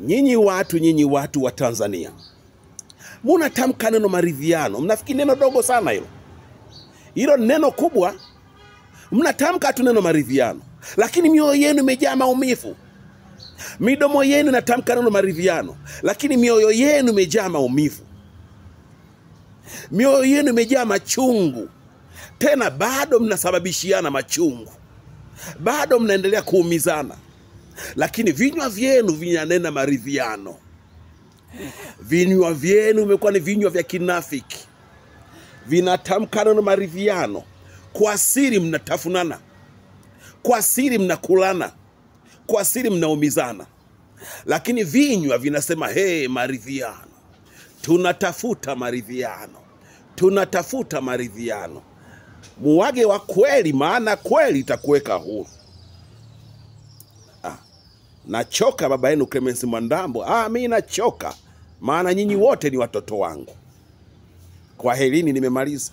Nyinyi watu wa Tanzania, munatamka neno maridhiano, mnafikiri neno dogo sana hilo. Hilo neno kubwa. Mnatamka tu neno maridhiano, lakini mioyo yenu imejaa maumivu. Midomo yenu inatamka neno maridhiano, lakini mioyo yenu imejaa maumivu. Mioyo yenu imejaa machungu. Tena bado mnasababishiana machungu, bado mnaendelea kuumizana, lakini vinywa vyenu vinanena maridhiano. Vinywa vyenu vimekuwa ni vinywa vya kinafiki, vinatamka neno maridhiano. Kwa siri mnatafunana, kwa siri mnakulana, kwa siri mnaumizana, lakini vinywa vinasema hey, maridhiano, tunatafuta maridhiano, tunatafuta maridhiano. Muwage wa kweli, maana kweli itakuweka huru. Nachoka baba yenu Clemence Mwandambo. Mimi nachoka, maana nyinyi wote ni watoto wangu. Kwa helini nimemaliza.